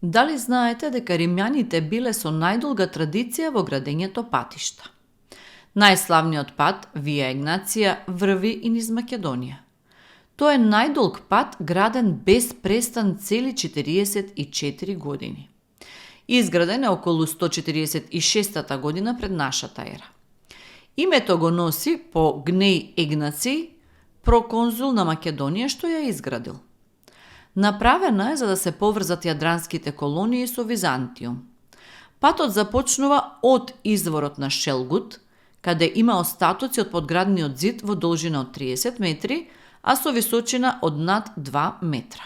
Дали знаете дека римјаните биле со најдолга традиција во градењето патишта? Најславниот пат, Вија Егнација, врви и низ Македонија. Тоа е најдолг пат граден без престан цели 44 години. Изграден е околу 146 година пред нашата ера. Името го носи по Гнеј Егнација, проконзул на Македонија што ја изградил. Направена е за да се поврзат јадранските колонии со Византиум. Патот започнува од изворот на Шелгут, каде има остатоци од подградниот зид во должина од 30 метри, а со височина од над 2 метра.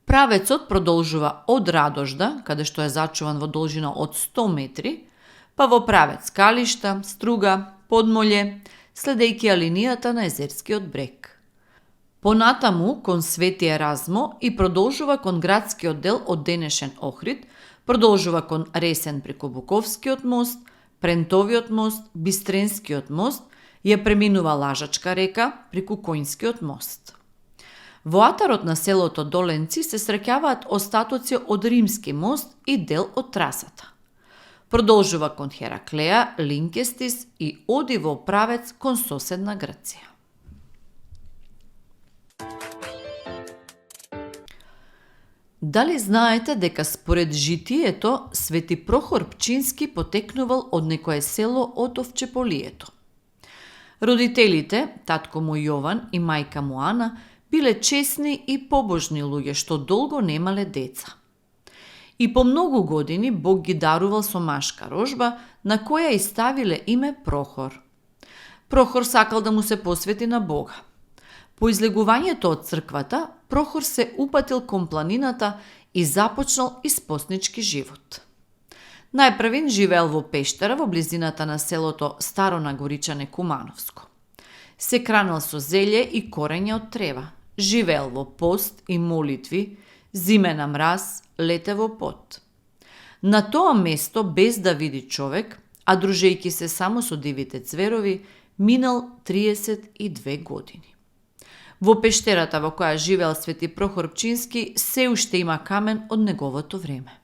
Правецот продолжува од Радожда, каде што е зачуван во должина од 100 метри, па во правец Калишта, Струга, Подмолје, следејќи ја линијата на Езерскиот брег. Понатаму кон Свети Еразмо и продолжува кон градскиот дел од денешен Охрид, продолжува кон Ресен преку Буковскиот мост, Прентовиот мост, Бистренскиот мост, ја преминува Лажачка река преку Коњскиот мост. Во атарот на селото Доленци се среќаваат остатоци од Римски мост и дел од трасата. Продолжува кон Хераклеја, Линкестис и оди во правец кон соседна Грција. Дали знаете дека според житието Свети Прохор Пчински потекнувал од некое село од Овчеполието? Родителите, татко му Јован и мајка му Ана, биле чесни и побожни луѓе што долго немале деца. И по многу години Бог ги дарувал со машка рожба, на која и ставиле име Прохор. Прохор сакал да му се посвети на Бога. По излегувањето од црквата, Прохор се упатил кон планината и започнал испоснички живот. Најпрвин живеел во пештера во близината на селото Старо Нагоричане Кумановско. Се хранел со зелје и корење од трева. Живеел во пост и молитви, зиме на мраз, лете во пот. На тоа место, без да види човек, а дружејќи се само со дивите цверови, минал 32 години. Во пештерата во која живеел Свети Прохор Пчински се уште има камен од неговото време.